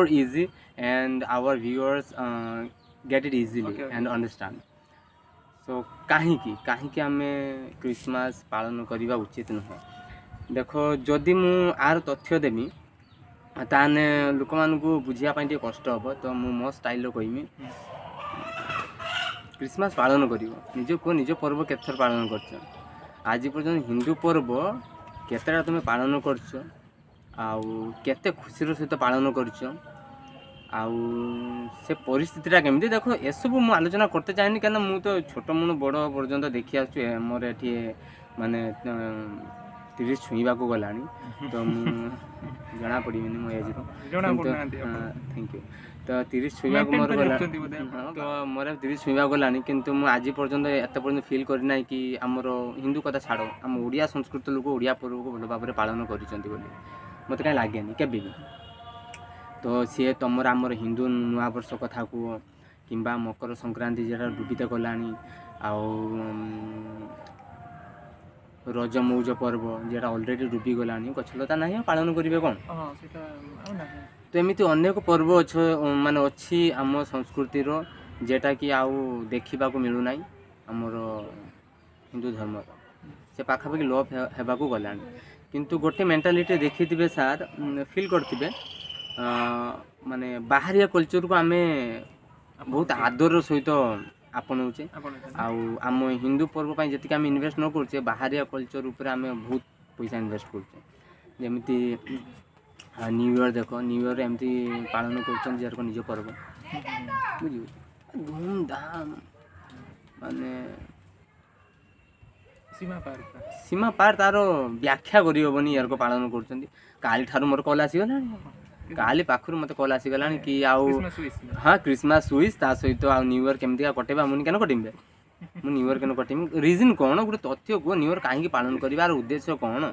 more easy and our viewers get it easily and understand. So କାହିଁକି କାହିଁକି ଆମେ Christmas ପାଳନ କରିବା ଉଚିତ ନୁହେଁ? ଦେଖ, ଯଦି ମୁଁ ଆର ତଥ୍ୟ ଦେବି, ତାହେଲେ ଲୋକମାନଙ୍କୁ ବୁଝିବା ପାଇଁ ଟିକେ କଷ୍ଟ ହେବ। ତ ମୁଁ ମୋ ଷ୍ଟାଇଲ୍ର କହିମି। କ୍ରିସମାସ୍ ପାଳନ କରିବ, ନିଜ କୁହ, ନିଜ ପର୍ବ କେତେଥର ପାଳନ କରିଛ ଆଜି ପର୍ଯ୍ୟନ୍ତ? ହିନ୍ଦୁ ପର୍ବ କେତେଟା ତୁମେ ପାଳନ କରୁଛ ଆଉ କେତେ ଖୁସିର ସହିତ ପାଳନ କରୁଛ ଆଉ ସେ ପରିସ୍ଥିତିଟା କେମିତି? ଦେଖ, ଏସବୁ ମୁଁ ଆଲୋଚନା କରତେ ଚାହେଁନି, କାରଣ ମୁଁ ତ ଛୋଟ ମୁଣୁ ବଡ଼ ପର୍ଯ୍ୟନ୍ତ ଦେଖି ଆସୁଛି। ମୋର ଏଠି ମାନେ 30 ଛୁଇଁବାକୁ ଗଲାଣି, ତ ମୁଁ ଜଣା ପଡ଼ିବିନି ମୋ ଏଜ୍ରୁ। ଜଣା ପଡୁନାହାନ୍ତି ଆପଣ। Thank you. ତ 30 ଛୁଇଁବାକୁ Maintain ମୋର କରି ଗଲା ରଖୁଛନ୍ତି ବୋଧେ ଆପଣ। ହଁ, ତ ମୋର 30 ଛୁଇଁବାକୁ ଗଲାଣି, କିନ୍ତୁ ମୁଁ ଆଜି ପର୍ଯ୍ୟନ୍ତ, ଏତେ ପର୍ଯ୍ୟନ୍ତ ଫିଲ୍ କରିନାହିଁ କି ଆମର ହିନ୍ଦୁ କଥା ଛାଡ଼, ଆମ ଓଡ଼ିଆ ସଂସ୍କୃତି ଲୋକ ଓଡ଼ିଆ ପର୍ବକୁ ଭଲ ଭାବରେ ପାଳନ କରିଛନ୍ତି ବୋଲି ମୋତେ କାହିଁ ଲାଗେନି କେବେ ବି। ତ ସିଏ ତମର ଆମର ହିନ୍ଦୁ ନୂଆବର୍ଷ କଥା କୁହ କିମ୍ବା ମକର ସଂକ୍ରାନ୍ତି ଯେଉଁଟା ଡୁବିତ ଗଲାଣି, ଆଉ ରଜ ମଉଜ ପର୍ବ ଯେଉଁଟା ଅଲରେଡ଼ି ଡୁବି ଗଲାଣି, ଗଛଲତା ନାହିଁ, ଆଉ ପାଳନ କରିବେ କ'ଣ? ହଁ, ସେଇଟା ଆଉ ନାହିଁ। ତ ଏମିତି ଅନେକ ପର୍ବ ଅଛ, ମାନେ ଅଛି ଆମ ସଂସ୍କୃତିର, ଯେଉଁଟାକି ଆଉ ଦେଖିବାକୁ ମିଳୁନାହିଁ। ଆମର ହିନ୍ଦୁ ଧର୍ମର ସେ ପାଖାପାଖି ଲୋପ ହେବାକୁ ଗଲାଣି। କିନ୍ତୁ ଗୋଟେ ମେଣ୍ଟାଲିଟି ଦେଖିଥିବେ ସାର୍, ଫିଲ୍ କରିଥିବେ, ମାନେ ବାହାରିଆ କଲଚରକୁ ଆମେ ବହୁତ ଆଦରର ସହିତ ଆପଣାଉଛେ। ଆପଣ ଆଉ ଆମ ହିନ୍ଦୁ ପର୍ବ ପାଇଁ ଯେତିକି ଆମେ ଇନଭେଷ୍ଟ ନ କରୁଛେ, ବାହାରିଆ କଲଚର ଉପରେ ଆମେ ବହୁତ ପଇସା ଇନଭେଷ୍ଟ କରୁଛେ। ଯେମିତି ନ୍ୟୁ ଇୟର୍ ଦେଖ, ନ୍ୟୁ ଇୟର୍ ଏମିତି ପାଳନ କରୁଛନ୍ତି ଯାହାର ନିଜ ପର୍ବ, ବୁଝିବୁ, ଧୁମଧାମ ମାନେ ସୀମା ପାର ପୁରା। ସୀମା ପାର, ତାର ବ୍ୟାଖ୍ୟା କରିହେବନି। ୟାରକ ପାଳନ କରୁଛନ୍ତି। କାଲିଠାରୁ ମୋର କଲ୍ ଆସିଗଲାଣି, କାଲି ପାଖରୁ ମୋତେ କଲ୍ ଆସିଗଲାଣି କି ଆଉ କ୍ରିସମାସ୍ ୱିଶ୍। ହଁ, କ୍ରିସମାସ୍ ୱିଶ୍, ତା ସହିତ ଆଉ ନ୍ୟୁ ଇୟର୍ କେମିତିକା କଟେଇବା। ମୁଁ କେନ କଟିବି? ମୁଁ ନ୍ୟୁ ଇୟର୍ କେନ କଟିବି? ରିଜନ୍ କ'ଣ? ଗୋଟେ ତଥ୍ୟ କୁହ। ନ୍ୟୁ ଇୟର୍ କାହିଁକି ପାଳନ କରିବାର ଉଦ୍ଦେଶ୍ୟ କ'ଣ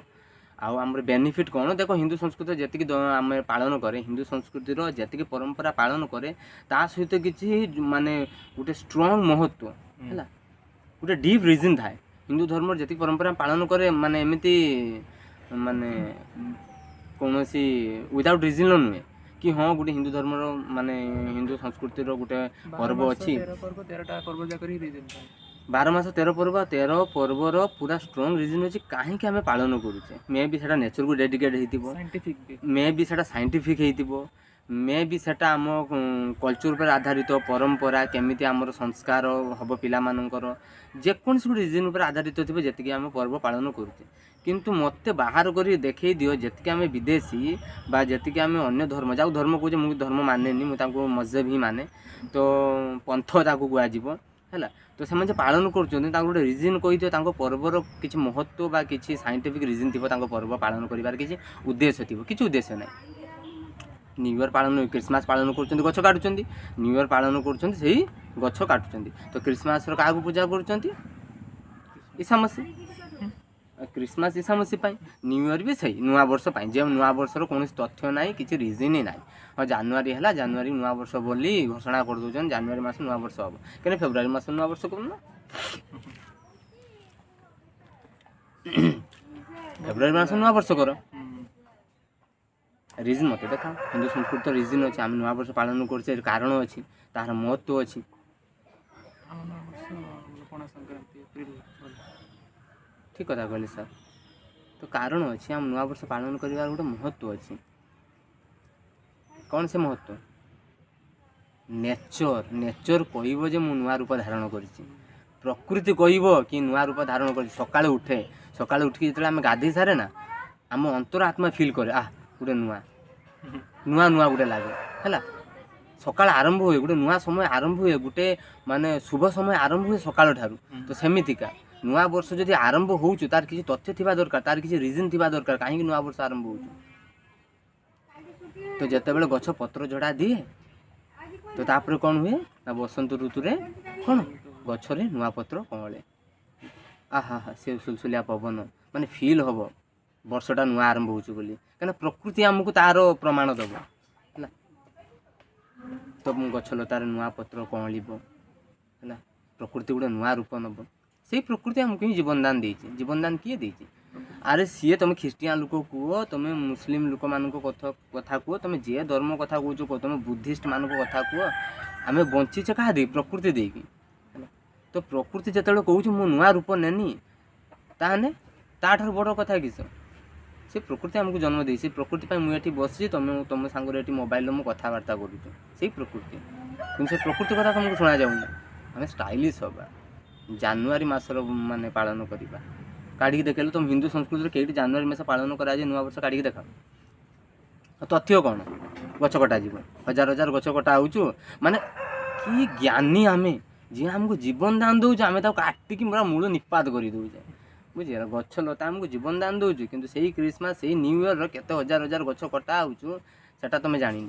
ଆଉ ଆମର ବେନିଫିଟ୍ କ'ଣ? ଦେଖ, ହିନ୍ଦୁ ସଂସ୍କୃତି ଯେତିକି ଆମେ ପାଳନ କରେ, ହିନ୍ଦୁ ସଂସ୍କୃତିର ଯେତିକି ପରମ୍ପରା ପାଳନ କରେ, ତା ସହିତ କିଛି ମାନେ ଗୋଟେ ଷ୍ଟ୍ରଙ୍ଗ ମହତ୍ଵ ହେଲା, ଗୋଟେ ଡିପ୍ ରିଜନ୍ ଥାଏ। ହିନ୍ଦୁ ଧର୍ମର ଯେତିକି ପରମ୍ପରା ପାଳନ କରେ, ମାନେ ଏମିତି ମାନେ କୌଣସି ୱିଦାଉଟ୍ ରିଜନ୍ର ନୁହେଁ କି ହଁ, ଗୋଟେ ହିନ୍ଦୁ ଧର୍ମର ମାନେ ହିନ୍ଦୁ ସଂସ୍କୃତିର ଗୋଟେ ପର୍ବ 12 ମାସ ଅଛି। 13 ପର୍ବ, 13ଟା ପର୍ବ ଯାକର ହିଁ ରିଜନ୍ ଥାଏ। 12 ମାସ 13 ପର୍ବ, ଆଉ 13 ପର୍ବର ପୁରା ଷ୍ଟ୍ରଙ୍ଗ ରିଜନ୍ ଅଛି କାହିଁକି ଆମେ ପାଳନ କରୁଛେ। ମେ ବି ସେଇଟା ନେଚରକୁ ଡେଡିକେଟ୍ ହେଇଥିବ। ସାଇଣ୍ଟିଫିକ୍ ବି। ମେ ବି ସେଇଟା ସାଇଣ୍ଟିଫିକ୍ ହେଇଥିବ। ମେ ବି ସେଇଟା ଆମ କଲଚର୍ ଉପରେ ଆଧାରିତ, ପରମ୍ପରା କେମିତି ଆମର ସଂସ୍କାର ହେବ ପିଲାମାନଙ୍କର, ଯେକୌଣସି ଗୋଟେ ରିଜନ୍ ଉପରେ ଆଧାରିତ ଥିବ ଯେତିକି ଆମେ ପର୍ବ ପାଳନ କରୁଛେ। କିନ୍ତୁ ମୋତେ ବାହାର କରି ଦେଖେଇ ଦିଅ, ଯେତିକି ଆମେ ବିଦେଶୀ ବା ଯେତିକି ଆମେ ଅନ୍ୟ ଧର୍ମ, ଯାହାକୁ ଧର୍ମ କହୁଛେ, ମୁଁ ଧର୍ମ ମାନେନି, ମୁଁ ତାଙ୍କୁ ମଜହବ ହିଁ ମାନେ, ତ ପନ୍ଥ ତାକୁ କୁହାଯିବ, ହେଲା। ତ ସେମାନେ ଯେ ପାଳନ କରୁଛନ୍ତି, ତାଙ୍କୁ ଗୋଟେ ରିଜନ୍ କହିଦିଅ। ତାଙ୍କ ପର୍ବର କିଛି ମହତ୍ତ୍ୱ ବା କିଛି ସାଇଣ୍ଟିଫିକ୍ ରିଜନ୍ ଥିବ, ତାଙ୍କ ପର୍ବ ପାଳନ କରିବାର କିଛି ଉଦ୍ଦେଶ୍ୟ ଥିବ। କିଛି ଉଦ୍ଦେଶ୍ୟ ନାହିଁ। ନ୍ୟୁ ଇୟର୍ ପାଳନ, ଖ୍ରୀଷ୍ଟମାସ ପାଳନ କରୁଛନ୍ତି, ଗଛ କାଟୁଛନ୍ତି। ନ୍ୟୁ ଇୟର୍ ପାଳନ କରୁଛନ୍ତି, ସେଇ ଗଛ କାଟୁଛନ୍ତି। ତ ଖ୍ରୀଷ୍ଟମାସର କାହାକୁ ପୂଜା କରୁଛନ୍ତି? ଈସା ମସିହ। ଖ୍ରୀଷ୍ଟମାସ ଈସା ମସିହ ପାଇଁ, ନ୍ୟୁ ଇୟର୍ ବି ସେଇ ନୂଆ ବର୍ଷ ପାଇଁ। ଯେ ନୂଆ ବର୍ଷର କୌଣସି ତଥ୍ୟ ନାହିଁ, କିଛି ରିଜନ୍ ହିଁ ନାହିଁ। ହଁ, ଜାନୁଆରୀ ହେଲା, ଜାନୁଆରୀ ନୂଆ ବର୍ଷ ବୋଲି ଘୋଷଣା କରିଦେଉଛନ୍ତି। ଜାନୁଆରୀ ମାସ ନୂଆ ବର୍ଷ ହେବ କାହିଁକି? ଫେବୃଆରୀ ମାସ ନୂଆ ବର୍ଷ କରୁନ? ଫେବୃଆରୀ ମାସ ନୂଆ ବର୍ଷ କର। ରିଜନ୍ ମୋତେ ଦେଖାଅ। ହିନ୍ଦୁ ସଂସ୍କୃତି ରିଜନ୍ ଅଛି, ଆମେ ନୂଆ ବର୍ଷ ପାଳନ କରୁଛେ, କାରଣ ଅଛି, ତାହାର ମହତ୍ତ୍ୱ ଅଛି। ଆମ ନୂଆ ବର୍ଷ ପଣା ସଂକ୍ରାନ୍ତି, ଏପ୍ରିଲ ଗଲା। ଠିକ୍ କଥା କହିଲେ ସାର୍। ତ କାରଣ ଅଛି, ଆମ ନୂଆ ବର୍ଷ ପାଳନ କରିବାର ଗୋଟେ ମହତ୍ତ୍ୱ ଅଛି। କ'ଣ ସେ ମହତ୍ତ୍ୱ? ନେଚର, ନେଚର କହିବ ଯେ ମୁଁ ନୂଆ ରୂପ ଧାରଣ କରିଛି। ପ୍ରକୃତି କହିବ କି ନୂଆ ରୂପ ଧାରଣ କରିଛି। ସକାଳୁ ଉଠେ, ସକାଳୁ ଉଠିକି ଯେତେବେଳେ ଆମେ ଗାଧେଇ ସାରେ ନା, ଆମ ଅନ୍ତର ଆତ୍ମା ଫିଲ୍ କରେ, ଆହ, ଗୋଟେ ନୂଆ ନୂଆ ନୂଆ ଗୋଟେ ଲାଗେ, ହେଲା। ସକାଳ ଆରମ୍ଭ ହୁଏ, ଗୋଟେ ନୂଆ ସମୟ ଆରମ୍ଭ ହୁଏ, ଗୋଟେ ମାନେ ଶୁଭ ସମୟ ଆରମ୍ଭ ହୁଏ ସକାଳ ଠାରୁ। ତ ସେମିତିକା ନୂଆ ବର୍ଷ ଯଦି ଆରମ୍ଭ ହେଉଛି, ତାର କିଛି ତଥ୍ୟ ଥିବା ଦରକାର, ତାର କିଛି ରିଜନ୍ ଥିବା ଦରକାର, କାହିଁକି ନୂଆ ବର୍ଷ ଆରମ୍ଭ ହେଉଛି। ତ ଯେତେବେଳେ ଗଛ ପତ୍ର ଝଡ଼ା ଦିଏ, ତ ତାପରେ କ'ଣ ହୁଏ ନା, ବସନ୍ତ ଋତୁରେ କ'ଣ ଗଛରେ ନୂଆ ପତ୍ର କଅଁଳେ। ଆହା ହା, ସେ ସୁଲସୁଲିଆ ପବନ, ମାନେ ଫିଲ୍ ହେବ ବର୍ଷଟା ନୂଆ ଆରମ୍ଭ ହେଉଛି ବୋଲି, କାହିଁକିନା ପ୍ରକୃତି ଆମକୁ ତାର ପ୍ରମାଣ ଦେବ, ହେଲା। ତ ଗଛ ଲତାରେ ନୂଆ ପତ୍ର କଅଁଳିବ, ହେଲା, ପ୍ରକୃତି ଗୋଟେ ନୂଆ ରୂପ ନେବ। ସେଇ ପ୍ରକୃତି ଆମକୁ ହିଁ ଜୀବନଦାନ ଦେଇଛି। ଜୀବନଦାନ କିଏ ଦେଇଛି? ଆରେ ସିଏ ତୁମେ ଖ୍ରୀଷ୍ଟିଆନ ଲୋକ କୁହ, ତୁମେ ମୁସଲିମ ଲୋକମାନଙ୍କ କଥା କଥା କୁହ, ତୁମେ ଯିଏ ଧର୍ମ କଥା କହୁଛ କୁହ, ତୁମେ ବୁଦ୍ଧିଷ୍ଟ ମାନଙ୍କ କଥା କୁହ, ଆମେ ବଞ୍ଚିଛେ କାହା ଦେଇକି? ପ୍ରକୃତି ଦେଇକି, ହେଲା। ତ ପ୍ରକୃତି ଯେତେବେଳେ କହୁଛି ମୁଁ ନୂଆ ରୂପ ନେନି, ତାହେଲେ ତାଠାରୁ ବଡ଼ କଥା କିସ? ସେ ପ୍ରକୃତି ଆମକୁ ଜନ୍ମ ଦେଇଛି, ସେ ପ୍ରକୃତି ପାଇଁ ମୁଁ ଏଠି ବସିଛି, ତୁମେ ତୁମ ସାଙ୍ଗରେ ଏଠି ମୋବାଇଲରେ ମୁଁ କଥାବାର୍ତ୍ତା କରୁଛୁ, ସେଇ ପ୍ରକୃତି। କିନ୍ତୁ ସେ ପ୍ରକୃତି କଥା ତୁମକୁ ଶୁଣାଯାଉନି। ଆମେ ଷ୍ଟାଇଲିଶ ହେବା, ଜାନୁଆରୀ ମାସର ମାନେ ପାଳନ କରିବା। କାଢ଼ିକି ଦେଖେଇଲେ ତୁମ ହିନ୍ଦୁ ସଂସ୍କୃତିରେ କେଇଠି ଜାନୁଆରୀ ମାସ ପାଳନ କରାଯାଏ ନୂଆବର୍ଷ? କାଢ଼ିକି ଦେଖ। ତଥ୍ୟ କ'ଣ? ଗଛ କଟାଯିବ, ହଜାର ହଜାର ଗଛ କଟା ହେଉଛୁ। ମାନେ କି ଜ୍ଞାନୀ ଆମେ, ଯିଏ ଆମକୁ ଜୀବନ ଦାନ ଦେଉଛୁ ଆମେ ତାକୁ କାଟିକି ପୁରା ମୂଳ ନିପାତ କରିଦେଉଛେ, ବୁଝିଗଲା? ଗଛ ଲତା ଆମକୁ ଜୀବନ ଦାନ ଦେଉଛୁ, କିନ୍ତୁ ସେଇ କ୍ରିସମାସ୍, ସେଇ ନ୍ୟୁ ଇୟର୍ର କେତେ ହଜାର ହଜାର ଗଛ କଟା ହେଉଛୁ ସେଟା ତୁମେ ଜାଣିନ।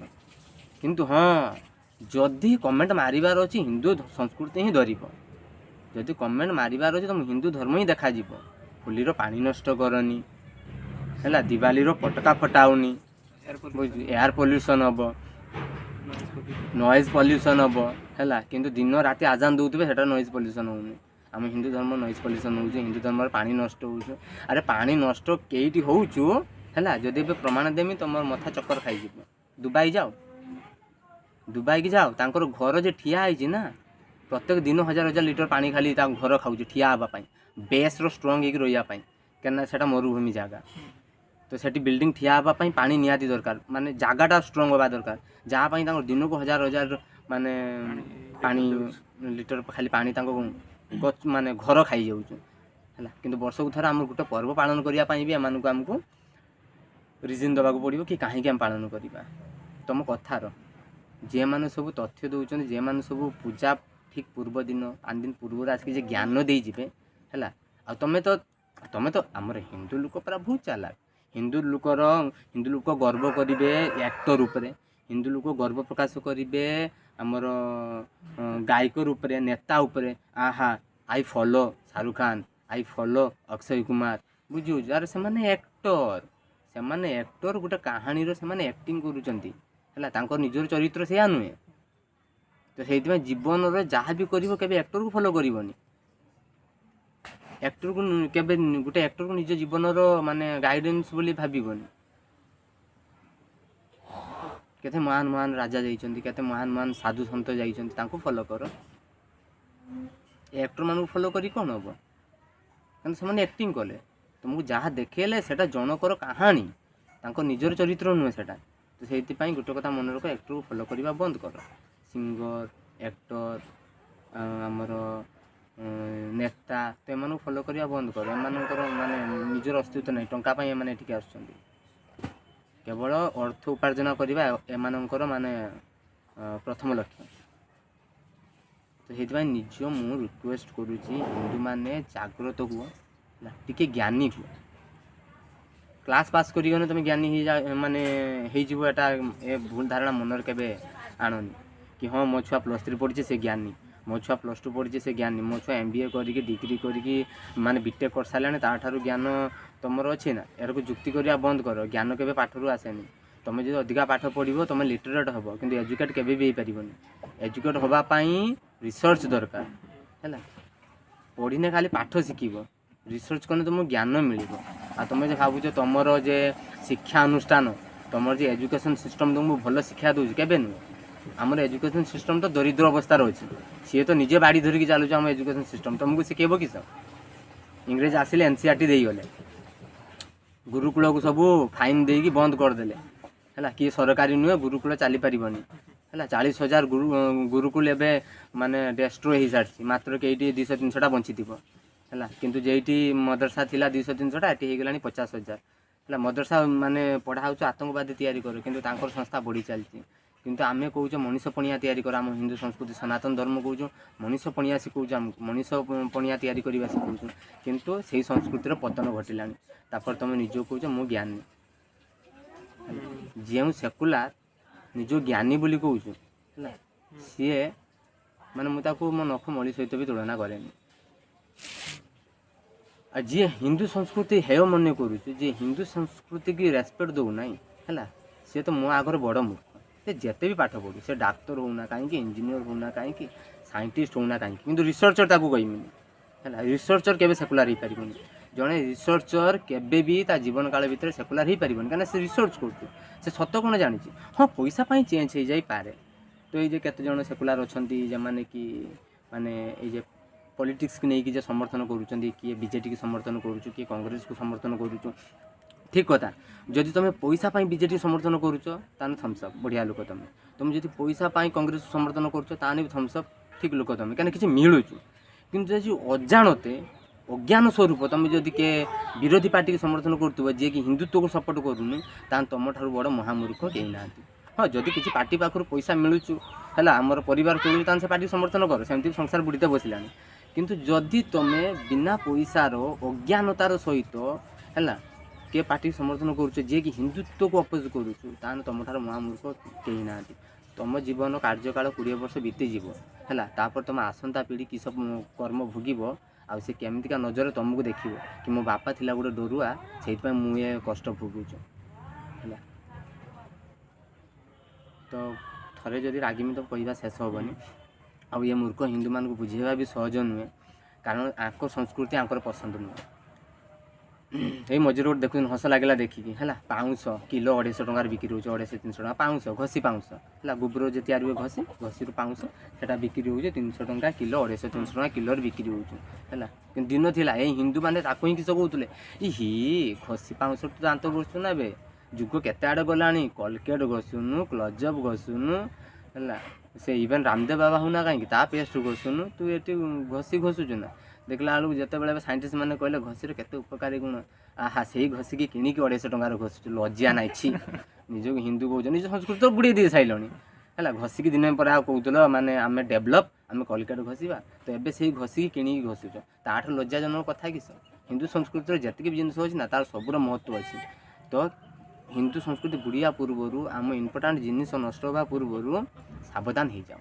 କିନ୍ତୁ ହଁ, ଯଦି କମେଣ୍ଟ ମାରିବାର ଅଛି ହିନ୍ଦୁ ସଂସ୍କୃତି ହିଁ ଧରିବ, ଯଦି କମେଣ୍ଟ ମାରିବାର ଅଛି ତୁମ ହିନ୍ଦୁ ଧର୍ମ ହିଁ ଦେଖାଯିବ। ହୋଲିର ପାଣି ନଷ୍ଟ କରନି, ହେଲା, ଦିୱାଲିର ପଟକା ଫଟାଉନି, ବୁଝୁ, ଏୟାର ପଲ୍ୟୁସନ୍ ହେବ, ନଏଜ୍ ପଲ୍ୟୁସନ୍ ହେବ, ହେଲା। କିନ୍ତୁ ଦିନ ରାତି ଆଜାନ ଦେଉଥିବେ, ସେଟା ନଏଜ୍ ପଲ୍ୟୁସନ୍ ହେଉନି। ଆମ ହିନ୍ଦୁ ଧର୍ମ ନଏଜ୍ ପଲ୍ୟୁସନ୍ ହେଉଛି, ହିନ୍ଦୁ ଧର୍ମରେ ପାଣି ନଷ୍ଟ ହେଉଛି। ଆରେ ପାଣି ନଷ୍ଟ କେଇଠି ହେଉଛୁ, ହେଲା? ଯଦି ଏବେ ପ୍ରମାଣ ଦେମି ତୁମର ମଥା ଚକ୍କର ଖାଇଯିବ। ଦୁବାଇ ଯାଅ, ଦୁବାଇକି ଯାଅ, ତାଙ୍କର ଘର ଯେ ଠିଆ ହେଇଛି ନା, ପ୍ରତ୍ୟେକ ଦିନ ହଜାର ହଜାର ଲିଟର ପାଣି ଖାଲି ତାଙ୍କ ଘର ଖାଉଛି ଠିଆ ହେବା ପାଇଁ, ବେସ୍ର ଷ୍ଟ୍ରଙ୍ଗ ହେଇକି ରହିବା ପାଇଁ, କାହିଁକିନା ସେଇଟା ମରୁଭୂମି ଜାଗା। ତ ସେଠି ବିଲ୍ଡିଂ ଠିଆ ହେବା ପାଇଁ ପାଣି ନିହାତି ଦରକାର, ମାନେ ଜାଗାଟା ଷ୍ଟ୍ରଙ୍ଗ ହେବା ଦରକାର, ଯାହା ପାଇଁ ତାଙ୍କର ଦିନକୁ ହଜାର ହଜାର ମାନେ ପାଣି ଲିଟର ଖାଲି ପାଣି ତାଙ୍କ ଗଛ ମାନେ ଘର ଖାଇଯାଉଛୁ, ହେଲା। କିନ୍ତୁ ବର୍ଷକୁ ଥରେ ଆମର ଗୋଟେ ପର୍ବ ପାଳନ କରିବା ପାଇଁ ବି ଏମାନଙ୍କୁ ଆମକୁ ରିଜନ୍ ଦେବାକୁ ପଡ଼ିବ କି କାହିଁକି ଆମେ ପାଳନ କରିବା। ତୁମ କଥାର ଯେଉଁମାନେ ସବୁ ତଥ୍ୟ ଦେଉଛନ୍ତି, ଯେଉଁମାନେ ସବୁ ପୂଜା ଠିକ୍ ପୂର୍ବ ଦିନ 5 ଦିନ ପୂର୍ବରୁ ଆସିକି ଯେ ଜ୍ଞାନ ଦେଇଯିବେ, ହେଲା। ଆଉ ତମେ ତ ଆମର ହିନ୍ଦୁ ଲୋକ ପୁରା ବହୁତ ଚାଲାକ। ହିନ୍ଦୁ ଲୋକର, ହିନ୍ଦୁ ଲୋକ ଗର୍ବ କରିବେ ଆକ୍ଟର ଉପରେ, ହିନ୍ଦୁ ଲୋକ ଗର୍ବ ପ୍ରକାଶ କରିବେ ଆମର ଗାୟକ ରୂପରେ, ନେତା ଉପରେ। ଆହା, I follow Shahrukh Khan, I follow Akshay Kumar, ବୁଝିହେଉଛି? ଆରେ ସେମାନେ ଆକ୍ଟର, ସେମାନେ ଆକ୍ଟର, ଗୋଟେ କାହାଣୀର ସେମାନେ ଆକ୍ଟିଂ କରୁଛନ୍ତି, ହେଲା। ତାଙ୍କର ନିଜର ଚରିତ୍ର ସେଇଆ ନୁହେଁ। ତ ସେଇଥିପାଇଁ ଜୀବନରେ ଯାହା ବି କରିବ କେବେ ଆକ୍ଟରକୁ ଫଲୋ କରିବନି। ଆକ୍ଟରକୁ କେବେ ଗୋଟେ ଆକ୍ଟରକୁ ନିଜ ଜୀବନର ମାନେ ଗାଇଡେନ୍ସ ବୋଲି ଭାବିବନି। କେତେ ମହାନ ମହାନ ରାଜା ଯାଇଛନ୍ତି, କେତେ ମହାନ ମହାନ ସାଧୁ ସନ୍ଥ ଯାଇଛନ୍ତି, ତାଙ୍କୁ ଫଲୋ କର। ଏ ଆକ୍ଟରମାନଙ୍କୁ ଫଲୋ କରି କ'ଣ ହେବ? କାରଣ ସେମାନେ ଆକ୍ଟିଂ କଲେ, ତୁମକୁ ଯାହା ଦେଖେଇଲେ ସେଇଟା ଜଣକର କାହାଣୀ, ତାଙ୍କ ନିଜର ଚରିତ୍ର ନୁହେଁ ସେଇଟା। ତ ସେଇଥିପାଇଁ ଗୋଟେ କଥା ମନେ ରଖ, ଆକ୍ଟରକୁ ଫଲୋ କରିବା ବନ୍ଦ କର। ସିଙ୍ଗର, ଆକ୍ଟର, ଆମର ନେତା, ତ ଏମାନଙ୍କୁ ଫଲୋ କରିବା ବନ୍ଦ କର। ଏମାନଙ୍କର ମାନେ ନିଜର ଅସ୍ତିତ୍ୱ ନାହିଁ, ଟଙ୍କା ପାଇଁ ଏମାନେ ଏଠିକି ଆସୁଛନ୍ତି। କେବଳ ଅର୍ଥ ଉପାର୍ଜନ କରିବା ଏମାନଙ୍କର ମାନେ ପ୍ରଥମ ଲକ୍ଷ୍ୟ। ତ ସେଇଥିପାଇଁ ନିଜ ମୁଁ ରିକ୍ୱେଷ୍ଟ କରୁଛି, ହିନ୍ଦୁମାନେ ଜାଗ୍ରତ ହୁଅ, ହେଲା, ଟିକେ ଜ୍ଞାନୀ ହୁଅ। କ୍ଲାସ୍ ପାସ୍ କରିଗଲେ ତୁମେ ଜ୍ଞାନୀ ହେଇଯା ମାନେ ହେଇଯିବ, ଏଟା ଏ ଭୁଲ ଧାରଣା ମନରେ କେବେ ଆଣନି କି ହଁ ମୋ ଛୁଆ +3 ପଢ଼ିଛି ସେ ଜ୍ଞାନୀ, ମୋ ଛୁଆ +2 ପଢ଼ିଛି ସେ ଜ୍ଞାନୀ, ମୋ ଛୁଆ MBA କରିକି ଡିଗ୍ରୀ କରିକି ମାନେ ବିଟେକ୍ କରିସାରିଲାଣି ତାଠାରୁ ଜ୍ଞାନ ତୁମର ଅଛି ନା? ଏହାକୁ ଯୁକ୍ତି କରିବା ବନ୍ଦ କର। ଜ୍ଞାନ କେବେ ପାଠରୁ ଆସେନି। ତୁମେ ଯଦି ଅଧିକା ପାଠ ପଢ଼ିବ ତୁମେ ଲିଟରେଟ୍ ହେବ, କିନ୍ତୁ ଏଜୁକେଟ୍ କେବେ ବି ହେଇପାରିବନି। ଏଜୁକେଟ୍ ହେବା ପାଇଁ ରିସର୍ଚ୍ଚ ଦରକାର, ହେଲା। ପଢ଼ିନେ ଖାଲି ପାଠ ଶିଖିବ, ରିସର୍ଚ୍ଚ କଲେ ତୁମକୁ ଜ୍ଞାନ ମିଳିବ। ଆଉ ତୁମେ ଯେ ଭାବୁଛ ତୁମର ଯେ ଶିକ୍ଷା ଅନୁଷ୍ଠାନ, ତୁମର ଯେ ଏଜୁକେସନ୍ ସିଷ୍ଟମ୍ ତୁମକୁ ଭଲ ଶିକ୍ଷା ଦେଉଛି, କେବେ ନୁହେଁ। ଆମର ଏଜୁକେସନ୍ ସିଷ୍ଟମ୍ ତ ଦରିଦ୍ର ଅବସ୍ଥାରେ ଅଛି, ସିଏ ତ ନିଜେ ବାଡ଼ି ଧରିକି ଚାଲୁଛି। ଆମ ଏଜୁକେସନ୍ ସିଷ୍ଟମ୍ ତୁମକୁ ଶିଖେଇବ କିସ? ଇଂରେଜ ଆସିଲେ, NCERT ଦେଇଗଲେ, ଗୁରୁକୁଳକୁ ସବୁ ଫାଇନ୍ ଦେଇକି ବନ୍ଦ କରିଦେଲେ, ହେଲା। କିଏ ସରକାରୀ ନୁହେଁ, ଗୁରୁକୁଳ ଚାଲିପାରିବନି, ହେଲା। 40,000 ଗୁରୁକୁଲ ଏବେ ମାନେ ଡେଷ୍ଟ୍ରୋ ହେଇସାରିଛି, ମାତ୍ର କେଇଠି 200-300ଟା ବଞ୍ଚିଥିବ, ହେଲା। କିନ୍ତୁ ଯେଇଠି ମଦରସା ଥିଲା 200-300ଟା, ଏଠି ହେଇଗଲାଣି 50,000, ହେଲା। ମଦରସା ମାନେ ପଢ଼ା ହେଉଛୁ ଆତଙ୍କବାଦୀ ତିଆରି କର, କିନ୍ତୁ ତାଙ୍କର ସଂସ୍ଥା ବଢ଼ି ଚାଲିଛି। କିନ୍ତୁ ଆମେ କହୁଛୁ ମଣିଷ ପଣିଆ ତିଆରି କର, ଆମ ହିନ୍ଦୁ ସଂସ୍କୃତି ସନାତନ ଧର୍ମ କହୁଛୁ ମଣିଷ ପଣିଆ ଶିଖଉଛୁ, ଆମକୁ ମଣିଷ ପଣିଆ ତିଆରି କରିବା ଶିଖଉଛୁ, କିନ୍ତୁ ସେଇ ସଂସ୍କୃତିର ପତନ ଘଟିଲାଣି। ତାପରେ ତୁମେ ନିଜକୁ କହୁଛ ମୁଁ ଜ୍ଞାନୀ। ଯେଉଁ ସେକୁଲାର ନିଜ ଜ୍ଞାନୀ ବୋଲି କହୁଛୁ, ହେଲା, ସିଏ ମାନେ ମୁଁ ତାକୁ ମୋ ନଖ ମଳି ସହିତ ବି ତୁଳନା କରେନି। ଆଉ ଯିଏ ହିନ୍ଦୁ ସଂସ୍କୃତି ହେୟ ମନେ କରୁଛି, ଯିଏ ହିନ୍ଦୁ ସଂସ୍କୃତିକି ରେସପେକ୍ଟ ଦେଉନାହିଁ, ହେଲା, ସିଏ ତ ମୋ ଆଗରେ ବଡ଼ ମୂର୍ଖ। ସେ ଯେତେ ବି ପାଠ ପଢ଼ୁ, ସେ ଡାକ୍ତର ହେଉନା କାହିଁକି, ଇଞ୍ଜିନିୟର ହେଉନା କାହିଁକି, ସାଇଣ୍ଟିଷ୍ଟ ହେଉନା କାହିଁକି, କିନ୍ତୁ ରିସର୍ଚ୍ଚର ତାକୁ କହିବିନି, ହେଲା। ରିସର୍ଚ୍ଚର କେବେ ସେକୁଲାର ହେଇପାରିବନି। ଜଣେ ରିସର୍ଚ୍ଚର କେବେ ବି ତା ଜୀବନ କାଳ ଭିତରେ ସେକୁଲାର ହେଇପାରିବନି, କାହିଁକିନା ସେ ରିସର୍ଚ୍ଚ କରୁଛି, ସେ ସତ କ'ଣ ଜାଣିଛି। ହଁ, ପଇସା ପାଇଁ ଚେଞ୍ଜ ହେଇଯାଇପାରେ। ତ ଏଇ ଯେ କେତେ ଜଣ ସେକୁଲାର ଅଛନ୍ତି, ଯେଉଁମାନେ କି ମାନେ ଏଇ ଯେ ପଲିଟିକ୍ସକୁ ନେଇକି ଯେ ସମର୍ଥନ କରୁଛନ୍ତି, କିଏ ବିଜେଡ଼ିକି ସମର୍ଥନ କରୁଛୁ, କିଏ କଂଗ୍ରେସକୁ ସମର୍ଥନ କରୁଛୁ। ଠିକ୍ କଥା, ଯଦି ତୁମେ ପଇସା ପାଇଁ ବିଜେଡ଼ି ସମର୍ଥନ କରୁଛ, ତାହେଲେ ଥମ୍ସ ଅପ୍, ବଢ଼ିଆ ଲୋକ ତୁମେ। ତୁମେ ଯଦି ପଇସା ପାଇଁ କଂଗ୍ରେସ ସମର୍ଥନ କରୁଛ, ତାହେଲେ ବି ଥମ୍ସ ଅପ୍, ଠିକ୍ ଲୋକ ତୁମେ, କାହିଁକିନା କିଛି ମିଳୁଛି। କିନ୍ତୁ ଯଦି ଅଜାଣତେ ଅଜ୍ଞାନ ସ୍ୱରୂପ ତୁମେ ଯଦି କିଏ ବିରୋଧୀ ପାର୍ଟିକି ସମର୍ଥନ କରୁଥିବ, ଯିଏକି ହିନ୍ଦୁତ୍ୱକୁ ସପୋର୍ଟ କରୁନି, ତାହେଲେ ତୁମଠାରୁ ବଡ଼ ମହାମୂର୍ଖ କେହି ନାହାନ୍ତି। ହଁ, ଯଦି କିଛି ପାର୍ଟି ପାଖରୁ ପଇସା ମିଳୁଛୁ, ହେଲା, ଆମର ପରିବାର ଚଳୁଛୁ, ତାହେଲେ ସେ ପାର୍ଟିକୁ ସମର୍ଥନ କର। ସେମିତି ବି ସଂସାର ବୁଡ଼ିତେ ବସିଲାଣି। କିନ୍ତୁ ଯଦି ତୁମେ ବିନା ପଇସାର ଅଜ୍ଞାନତାର ସହିତ, ହେଲା, କିଏ ପାର୍ଟିକୁ ସମର୍ଥନ କରୁଛ, ଯିଏକି ହିନ୍ଦୁତ୍ୱକୁ ଅପୋଜ କରୁଛୁ, ତାହେଲେ ତୁମଠାରୁ ମହାମୂର୍ଖ କେହି ନାହାନ୍ତି। ତୁମ ଜୀବନ କାର୍ଯ୍ୟକାଳ 20 ବର୍ଷ ବିତିଯିବ, ହେଲା, ତାପରେ ତୁମ ଆସନ୍ତା ପିଢ଼ି କି ସବୁ କର୍ମ ଭୋଗିବ ଆଉ ସେ କେମିତିକା ନଜରରେ ତୁମକୁ ଦେଖିବ କି ମୋ ବାପା ଥିଲା ଗୋଟେ ଡରୁଆ, ସେଇଥିପାଇଁ ମୁଁ ଏ କଷ୍ଟ ଭୋଗୁଛି, ହେଲା। ତ ଥରେ ଯଦି ରାଗିମି ତ କହିବା ଶେଷ ହେବନି। ଆଉ ଏ ମୂର୍ଖ ହିନ୍ଦୁମାନଙ୍କୁ ବୁଝେଇବା ବି ସହଜ ନୁହେଁ, କାରଣ ଆଙ୍କ ସଂସ୍କୃତି ଆଙ୍କର ପସନ୍ଦ ନୁହେଁ। ଏଇ ମଝିରେ ଗୋଟେ ଦେଖୁଛନ୍ତି, ହସ ଲାଗିଲା ଦେଖିକି, ହେଲା, ପାଉଁଶ କିଲୋ 250 ଟଙ୍କାରେ ବିକ୍ରି ହେଉଛି, 250 300 ଟଙ୍କା ପାଉଁଶ, ଘଷି ପାଉଁଶ, ହେଲା। ଗୋବର ଯେ ତିଆରି ହୁଏ ଘଷି, ଘଷିରୁ ପାଉଁଶ, ସେଟା ବିକ୍ରି ହେଉଛି 300 ଟଙ୍କା କିଲୋ, 250 300 ଟଙ୍କା କିଲୋରେ ବିକ୍ରି ହେଉଛି, ହେଲା। କିନ୍ତୁ ଦିନ ଥିଲା ଏଇ ହିନ୍ଦୁମାନେ ତାକୁ ହିଁ କିସ କହୁଥିଲେ, ଇ ହି, ଘଷି ପାଉଁଶ ତୁ ଦାନ୍ତ ଘଷୁଛୁ ନା? ଏବେ ଯୁଗ କେତେ ଆଡ଼େ ଗଲାଣି, କଲଗେଟ୍ ଘଷୁନୁ, କ୍ଲୋଜଅପ୍ ଘଷୁନୁ, ହେଲା, ସେ ଇଭେନ୍ ରାମଦେବ ବାବା ହଉନା କାହିଁକି, ତା ପେଷ୍ଟ ଘଷୁନୁ, ତୁ ଏଠି ଘଷି ଘଷୁଛୁ ନା? ଦେଖିଲା ବେଳକୁ ଯେତେବେଳେ ଏବେ ସାଇଣ୍ଟିଷ୍ଟ ମାନେ କହିଲେ ଘଷିର କେତେ ଉପକାରୀ ଗୁଣ, ଆହା, ସେଇ ଘଷିକି କିଣିକି 250 ଟଙ୍କାର ଘଷୁଛୁ, ଲଜ୍ଜା ନାହିଁ, ଛି। ନିଜକୁ ହିନ୍ଦୁ କହୁଛ, ନିଜ ସଂସ୍କୃତି ତ ବୁଡ଼େଇ ଦେଇ ସାରିଲଣି, ହେଲା। ଘଷିକି ଦିନେ ପରେ ଆଉ କହୁଥିଲ ମାନେ ଆମେ ଡେଭଲପ୍, ଆମେ କଲଗେଟ୍ ଘଷିବା, ତ ଏବେ ସେଇ ଘଷିକି କିଣିକି ଘଷୁଛ। ତାଠୁ ଲଜ୍ଜାଜନକ କଥା କିସ? ହିନ୍ଦୁ ସଂସ୍କୃତିର ଯେତିକି ବି ଜିନିଷ ଅଛି ନା, ତାର ସବୁର ମହତ୍ତ୍ୱ ଅଛି। ତ ହିନ୍ଦୁ ସଂସ୍କୃତି ବୁଡ଼ିବା ପୂର୍ବରୁ, ଆମ ଇମ୍ପୋର୍ଟାଣ୍ଟ ଜିନିଷ ନଷ୍ଟ ହେବା ପୂର୍ବରୁ ସାବଧାନ ହେଇଯାଅ।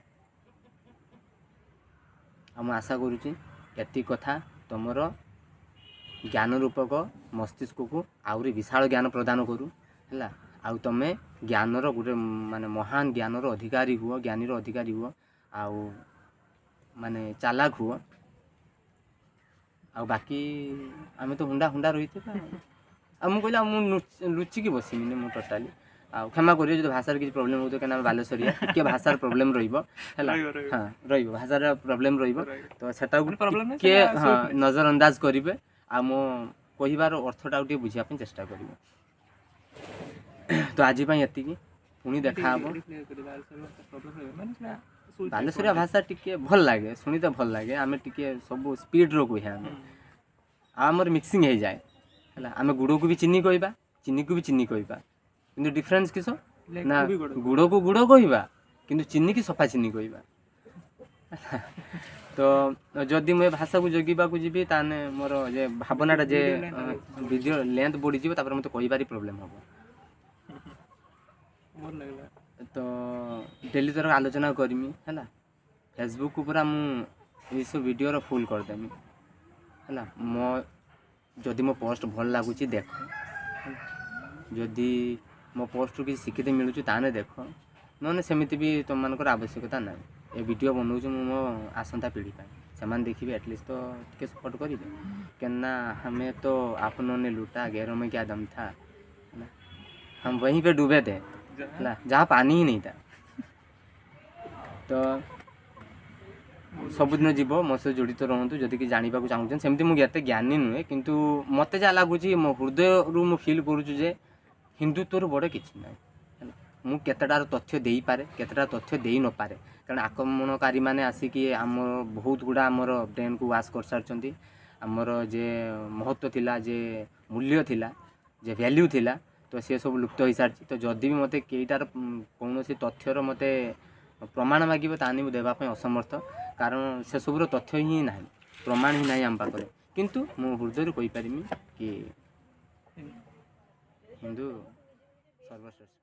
ଆଉ ମୁଁ ଆଶା କରୁଛି ଏତିକି କଥା ତୁମର ଜ୍ଞାନ ରୂପକ ମସ୍ତିଷ୍କକୁ ଆହୁରି ବିଶାଳ ଜ୍ଞାନ ପ୍ରଦାନ କରୁ, ହେଲା, ଆଉ ତୁମେ ଜ୍ଞାନର ଗୋଟେ ମାନେ ମହାନ ଜ୍ଞାନର ଅଧିକାରୀ ହୁଅ, ଜ୍ଞାନୀର ଅଧିକାରୀ ହୁଅ, ଆଉ ମାନେ ଚାଲାକ ହୁଅ। ଆଉ ବାକି ଆମେ ତ ହୁଣ୍ଡା ହୁଣ୍ଡା ରହିଥିବା। ଆଉ ମୁଁ କହିଲି, ଆଉ ମୁଁ ଲୁଚିକି ବସିବିନି ମୁଁ ଟୋଟାଲି। ଆଉ କ୍ଷମା କରିବେ ଯଦି ଭାଷାରେ କିଛି ପ୍ରୋବ୍ଲେମ୍ ହେଉଥିବ, କାହିଁକିନା ଆମେ ବାଲେଶ୍ୱରିଆ, ଟିକେ ଭାଷାର ପ୍ରୋବ୍ଲେମ୍ ରହିବ, ହେଲା। ରହିବ, ରହିବ। ହଁ, ରହିବ, ଭାଷାର ପ୍ରୋବ୍ଲେମ୍ ରହିବ। ରହିବ। ତ ସେଟାକୁ ମାନେ problem ନାହିଁ, ଟିକେ ସେଟା ହଁ sweetness। ନଜର ଅନ୍ଦାଜ କରିବେ ଆଉ ମୋ କହିବାର ଅର୍ଥଟାକୁ ଟିକେ ବୁଝିବା ପାଇଁ ଚେଷ୍ଟା କରିବେ। ତ ଆଜି ପାଇଁ ଏତିକି, ପୁଣି ଦେଖା ହବ। ମାନେ ସେଟା sweetness। ବାଲେଶ୍ୱରିଆ ଭାଷା ଟିକେ ଭଲ ଲାଗେ, ଶୁଣିତେ ଭଲ ଲାଗେ। ଆମେ ଟିକେ ସବୁ ସ୍ପିଡ଼ର କୁହେ ଆମେ, ଆଉ ଆମର ମିକ୍ସିଂ ହେଇଯାଏ, ହେଲା। ଆମେ ଗୁଡ଼କୁ ବି ଚିନି କହିବା, ଚିନିକୁ ବି ଚିନି କହିବା, କିନ୍ତୁ ଡିଫରେନ୍ସ କିସ ନା ଲେଖୁ ବି ଗୁଡ଼। ଗୁଡ଼କୁ ଗୁଡ଼ କହିବା, କିନ୍ତୁ ଚିନିକି ସଫା ଚିନି କହିବା। ତ ଯଦି ମୁଁ ଏ ଭାଷାକୁ ଜଗିବାକୁ ଯିବି, ତାହେଲେ ମୋର ଯେ ଭାବନାଟା ଯେ Video length। Video length ବଢ଼ିଯିବ, ତାପରେ ମୋତେ କହିବାରି ପ୍ରୋବ୍ଲେମ୍ ହେବ। ଭଲ ଲାଗିଲା। ତ ଡେଲି ତର ଆଲୋଚନା କରିମି, ହେଲା। ଫେସବୁକ୍ ପୁରା ମୁଁ ଏଇସବୁ ଭିଡ଼ିଓର ଫୁଲ୍ କରିଦେମି, ହେଲା। ମୋ ଯଦି ମୋ ପୋଷ୍ଟ ଭଲ ଲାଗୁଛି ଦେଖ, ହେଲା। ଯଦି ମୋ ପୋଷ୍ଟରୁ କିଛି ଶିଖିତେ ମିଳୁଛି ତାହେଲେ ଦେଖ, ନହେଲେ ସେମିତି ବି ତୁମମାନଙ୍କର ଆବଶ୍ୟକତା ନାହିଁ। ଏ ଭିଡ଼ିଓ ବନଉଛି ମୁଁ ମୋ ଆସନ୍ତା ପିଢ଼ି ପାଇଁ, ସେମାନେ ଦେଖିବେ, ଆଟଲିଷ୍ଟ ତ ଟିକେ ସପୋର୍ଟ କରିବେ। କେନା हमें तो अपनों ने लूटा, गैरों में क्या दम था, है ना? हम वहीं पे डूबे थे ଯାହା ହେଲା, जहाँ पानी ही नहीं था। ତ ସବୁଦିନ ଯିବ, ମୋ ସହିତ ଜଡ଼ିତ ରୁହନ୍ତୁ ଯଦି କି ଜାଣିବାକୁ ଚାହୁଁଛନ୍ତି। ସେମିତି ମୁଁ ଏତେ ଜ୍ଞାନୀ ନୁହେଁ, କିନ୍ତୁ ମୋତେ ଯାହା ଲାଗୁଛି, ମୋ ହୃଦୟରୁ ମୁଁ ଫିଲ୍ କରୁଛି ଯେ ହିନ୍ଦୁତ୍ୱରୁ ବଡ଼ କିଛି ନାହିଁ, ହେଲା। ମୁଁ କେତେଟାର ତଥ୍ୟ ଦେଇପାରେ, କେତେଟା ତଥ୍ୟ ଦେଇ ନପାରେ, କାରଣ ଆକ୍ରମଣକାରୀମାନେ ଆସିକି ଆମର ବହୁତ ଗୁଡ଼ା ଆମର ବ୍ରେନ୍କୁ ୱାଶ୍ କରିସାରିଛନ୍ତି। ଆମର ଯେ ମହତ୍ତ୍ୱ ଥିଲା, ଯେ ମୂଲ୍ୟ ଥିଲା, ଯେ ଭ୍ୟାଲ୍ୟୁ ଥିଲା, ତ ସେ ସବୁ ଲୁପ୍ତ ହୋଇସାରିଛି। ତ ଯଦି ବି ମୋତେ କେଇଟାର କୌଣସି ତଥ୍ୟର ମୋତେ ପ୍ରମାଣ ମାଗିବ, ତାହେଲେ ମୁଁ ଦେବା ପାଇଁ ଅସମର୍ଥ, କାରଣ ସେସବୁର ତଥ୍ୟ ହିଁ ନାହିଁ, ପ୍ରମାଣ ହିଁ ନାହିଁ ଆମ ପାଖରେ। କିନ୍ତୁ ମୁଁ ହୃଦୟରୁ କହିପାରିବି କି ହିନ୍ଦୁ ସର୍ବଶ୍ରେଷ୍ଠ।